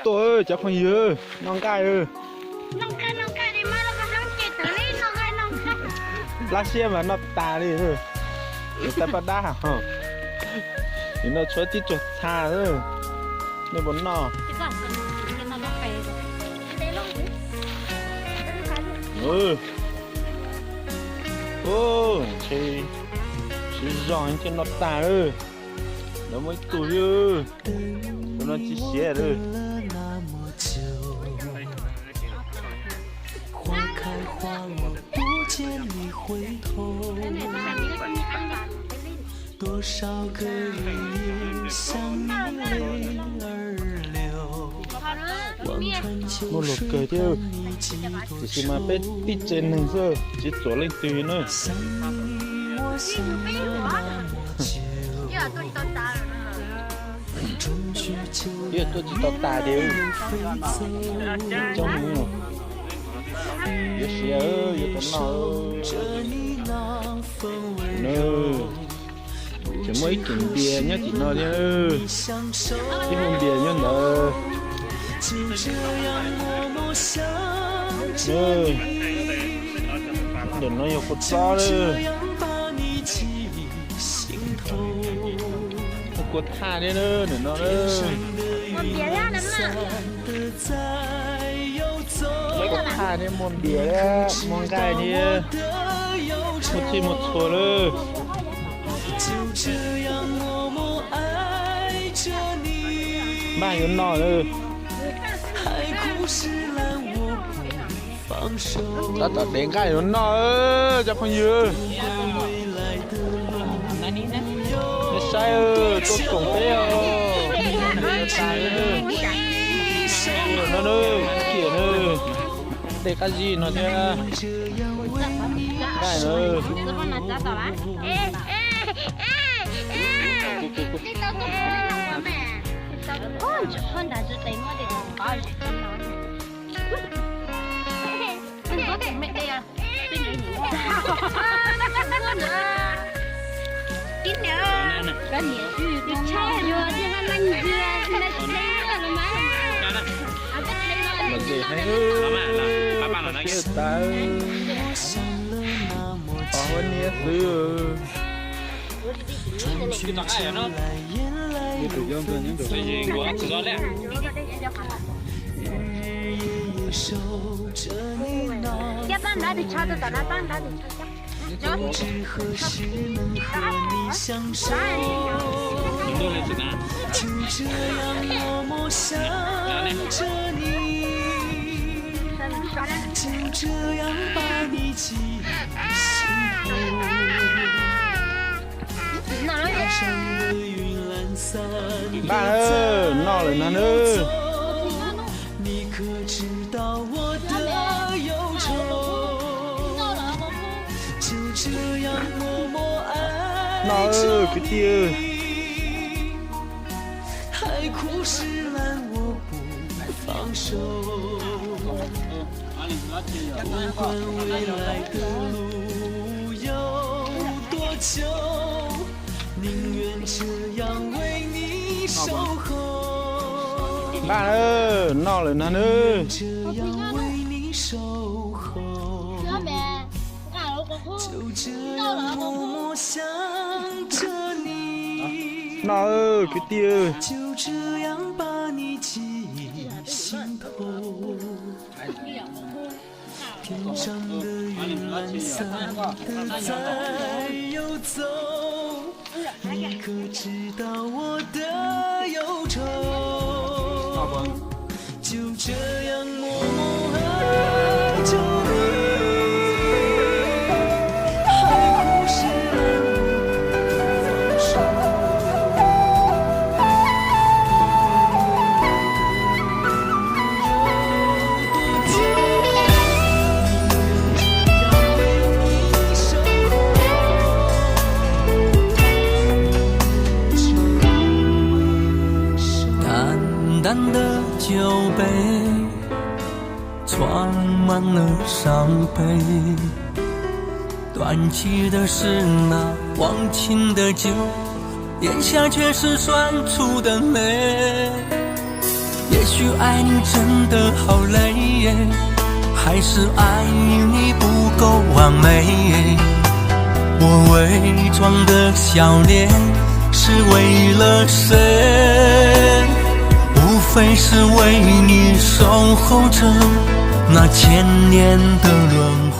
Tuaj, cov phooj ywg, noj nqaij. Plab siab mas noj tas li. Yuav tau paj dab. Nim no tshuav tib tsuag txha xwb. Nej puas noj? Ntshe siv zog thiaj noj tag. Lawv muaj ib tug xwb, tus no tsis siav lawm. Muaj luag kawg thiab, tiam sis mas peb tib tsev neeg xwb, tsis txuam leej twg na. Ib tuaj tsis tau tas tiag. Coob, yuav siav, yuav tau noj. Tseem muaj ib tug npias nyob tim no thiab. Ib hmo npias nyob ntawd. Ntawm no yog kua txob lawm. Kua thaj thiab ntawm no. Kua thaj thiab muaj npias thiab muaj nqaij thiab muaj txhij muaj txhua lawm. Npaj yuav noj lawm. Tab tom dev nqaij yuav noj, cov phooj ywg. Nej saib, tuaj koom peb os. No, kiam na, dej qab zib no thiab. Nqaij na. Mas ze heev, siab tas, pos huab niab xwb. Npaj, noj lawm no nawb. Noj kwv tij. Npaj, noj lawm no nawb. Noj kwv tij.淡淡的酒杯，装满了伤悲。端起的是那忘情的酒，咽下却是酸楚的泪。也许爱你真的好累耶，还是爱你不够完美耶。我伪装的笑脸是为了谁？无非是为你守候着那千年的轮